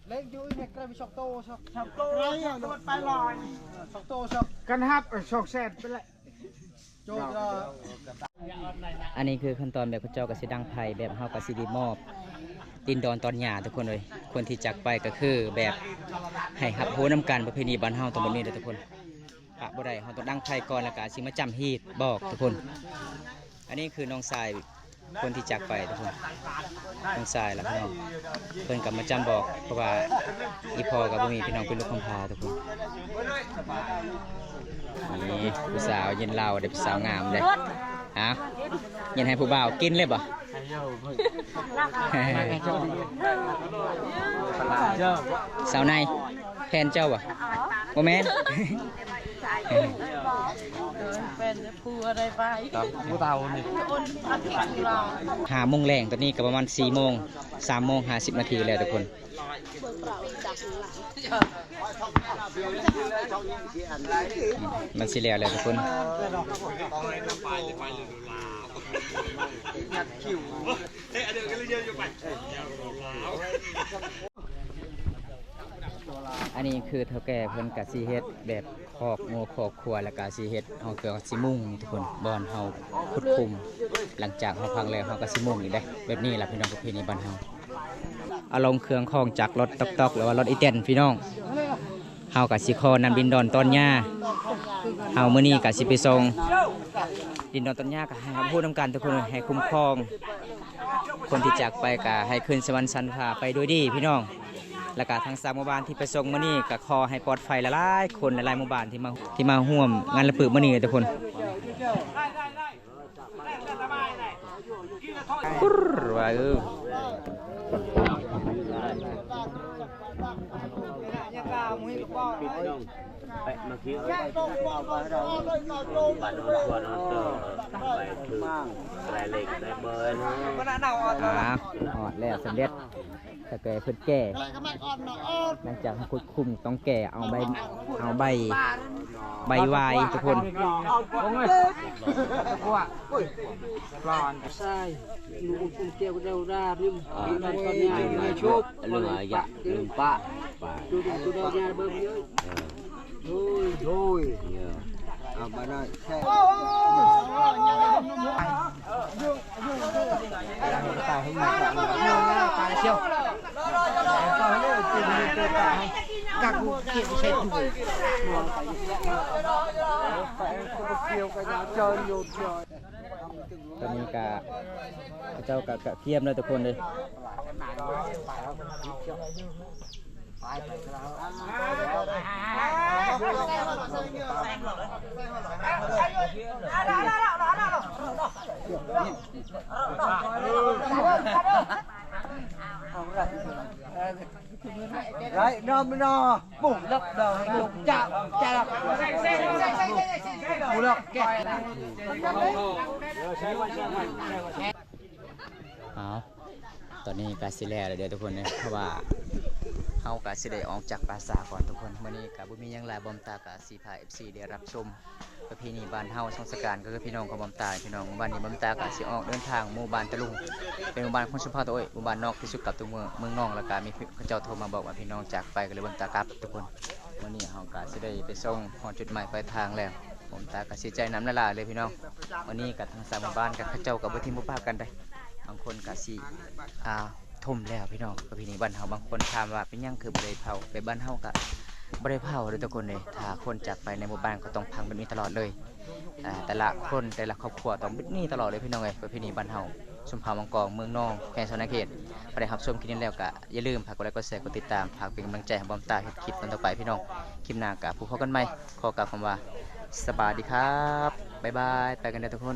ເລັງຢູ່ອີກແມັກໄກມີສອງໂຕ ສອງ ສອງໂຕ ສອງໂຕໄປລອຍ ສອງໂຕ ສອງ ກັນຮັບ ເອີ ສອງແສນໄປແລ້ວ. ອັນນີ້ຄືຂັ້ນຕອນແບບເຂົາເຈົ້າກໍຊິດັງໄຟ ແບບເຮົາກໍຊິໄດ້ມອບດິນດອນຕອນຫຍ້າທຸກຄົນເອີຍ ຄົນທີ່ຈາກໄປກໍຄືແບບໃຫ້ຮັບຮູ້ນຳກັນ ປະເພນີບ້ານເຮົາຕ້ອງແບບນີ້ເດີທຸກຄົນ ປະບໍ່ໄດ້ ເຮົາຕ້ອງດັງໄຟກ່ອນ ແລ້ວກໍຊິມາຈ້ຳຮີດບອກທຸກຄົນ. ອັນນີ້ຄືນ້ອງຊາຍ ຄົນທີ່ຈາກໄປທຸກຄົນ ນ້ອງຊາຍລະພີ່ນ້ອງ ເພິ່ນກໍມາຈ້ຳບອກ ເພາະວ່າອີ່ພໍ່ກໍບໍ່ມີພີ່ນ້ອງ ເປັນລູກກຳພ້າທຸກຄົນ. ນີ້ຜູ້ສາວເຢັນລາວເດ້ ຜູ້ສາວງາມເດ້. ເອົ້າ ເຢັນໃຫ້ຜູ້ບ່າວກິນເລີຍບໍ່? ສາວໃນ ແຟນເຈົ້າບໍ່? ບໍ່ແມ່ນ ເປັນຜູ້ໃດໄປ ຜູ້ເຖົ້ານີ້. ຫ້າໂມງແລງ ຕອນນີ້ກໍປະມານສີ່ໂມງ ສາມໂມງຫ້າສິບນາທີແລ້ວທຸກຄົນ. ມັນຊິແລ້ວແລ້ວທຸກຄົນ. ອັນນີ້ຄືເຖົ້າແກ່ເພິ່ນກະຊິເຮັດແບບຄອກງົວຄອກຄວາຍ ແລ້ວກະຊິເຮັດຫ້ອງເຄື່ອງ ຊິມຸງທຸກຄົນ ບ່ອນເຮົາຂຸດຂຸມ. ຫຼັງຈາກເຮົາພັງແລ້ວ ເຮົາກະຊິມຸງອີກເດ້. ແບບນີ້ລະພີ່ນ້ອງ ປະເພນີບ້ານເຮົາ. ເອົາລົງເຄື່ອງຂອງຈາກລົດຕ໋ອກໆ ຫຼືວ່າລົດອີແຕນພີ່ນ້ອງ. ເຮົາກະຊິຂໍນຳດິນດອນຕອນຫຍ້າ ເຮົາມື້ນີ້ກະຊິໄປສົ່ງດິນດອນຕອນຫຍ້າ ກະໃຫ້ຮັບຮູ້ນຳກັນທຸກຄົນ ໃຫ້ຄຸ້ມຄອງຄົນທີ່ຈາກໄປ ກະໃຫ້ຄືນສະຫວັນສັນພາໄປດ້ວຍດີພີ່ນ້ອງ. ແລ້ວກະທັງຊາວໝູ່ບ້ານທີ່ໄປສົ່ງມື້ນີ້ ກະຂໍໃຫ້ປອດໄພຫຼາຍໆຄົນ ຫຼາຍໆໝູ່ບ້ານທີ່ມາ ທີ່ມາຮ່ວມງານລະປຶກມື້ນີ້ທຸກຄົນ. ປຸ້ນວ່າເອີ ອ່າ ຮອດແລ້ວ ສຳເລັດ. ຕະແກເພິ່ນແກ່ ຫຼັງຈາກເຮົາຂຸດຂຸມຕ້ອງແກ່ເອົາໃບ ເອົາໃບ ໃບວາຍທຸກຄົນ. ຊາຍ ໜູອຸ້ມແກ້ວເດົາດາ ລືມ ອ່າ ເລື່ອງອາຍະ ລືມປະ ປະ ດູ ດູ ດູ ຍາເບິ່ງເດີ. ໂດຍ ໂດຍ ເອີ ເອົາມາໜ້ອຍແທ້. ຕອນນີ້ກະ ເຂົາເຈົ້າກະກະກຽມແລ້ວທຸກຄົນເດີ. ໄດ້ນຳນະ ປຸ້ງລັບດາວໃຫ້ລົງຈາກ ຈາກ ປູລັກແກະ. ເອົາ ຕອນນີ້ກະຊິແລ້ວແລ້ວເດີທຸກຄົນເດີ ເພາະວ່າເຮົາກະຊິໄດ້ອອກຈາກປ່າຊ້າກ່ອນທຸກຄົນ. ມື້ນີ້ກະບໍ່ມີຫຍັງຫຼາຍ ບ່າວຕາກະຊິພາເອັຟຊີໄດ້ຮັບຊົມປະເພນີບ້ານເຮົາ ສົງສະການ ກະຄືພີ່ນ້ອງຂອງບ່າວຕາ ພີ່ນ້ອງ. ວັນນີ້ບ່າວຕາກະຊິອອກເດີນທາງໝູ່ບ້ານຕະລຸງ ເປັນໝູ່ບ້ານຂອງຊົນເຜົ່າຕາໂອ້ຍ ໝູ່ບ້ານນອກທີ່ສຸດກັບຕົວເມືອງ ເມືອງນອງ ແລ້ວກະມີເຂົາເຈົ້າໂທມາບອກວ່າພີ່ນ້ອງຈາກໄປ ກະເລີຍບ່າວຕາກັບທຸກຄົນ. ມື້ນີ້ເຮົາກະຊິໄດ້ໄປສົ່ງຮອດຈຸດໝາຍປາຍທາງແລ້ວ. ບ່າວຕາກະເສຍໃຈນຳຫຼາຍໆເລີຍພີ່ນ້ອງ. ມື້ນີ້ກະທາງຊາວໝູ່ບ້ານກະເຂົາເຈົ້າກະບໍ່ຖິ້ມບໍ່ປະກັນໃດ ບາງຄົນກະຊິ ອ່າ ຖົມແລ້ວພີ່ນ້ອງ. ປະເພນີບ້ານເຮົາ ບາງຄົນຖາມວ່າເປັນຫຍັງຄືບໍ່ໄດ້ເຜົາ ແບບບ້ານເຮົາກະບໍ່ໄດ້ເຜົາເດີທຸກຄົນເດີ. ຖ້າຄົນຈາກໄປໃນໝູ່ບ້ານກະຕ້ອງພັງແບບນີ້ຕະຫຼອດເລີຍ. ອ່າ ແຕ່ລະຄົນ ແຕ່ລະຄອບຄົວຕ້ອງແບບນີ້ຕະຫຼອດເລີຍພີ່ນ້ອງເອີຍ. ປະເພນີບ້ານເຮົາ ຊົນເຜົ່າມັງກອງ ເມືອງນອງ ແຂວງສະຫວັນນະເຂດ. ໃຜໄດ້ຮັບຊົມຄລິບນີ້ແລ້ວກະຢ່າລືມຝາກກົດໄລກ໌ ກົດແຊ ກົດຕິດຕາມ ຝາກເປັນກຳລັງໃຈໃຫ້ບ່າວຕາເຮັດຄລິບຕອນຕໍ່ໄປພີ່ນ້ອງ. ຄລິບໜ້າກະພົບກັນໃໝ່. ຂໍກ່າວຄຳວ່າ ສະບາຍດີຄັບ ບາຍບາຍ ໄປກັນເດີທຸກຄົນ.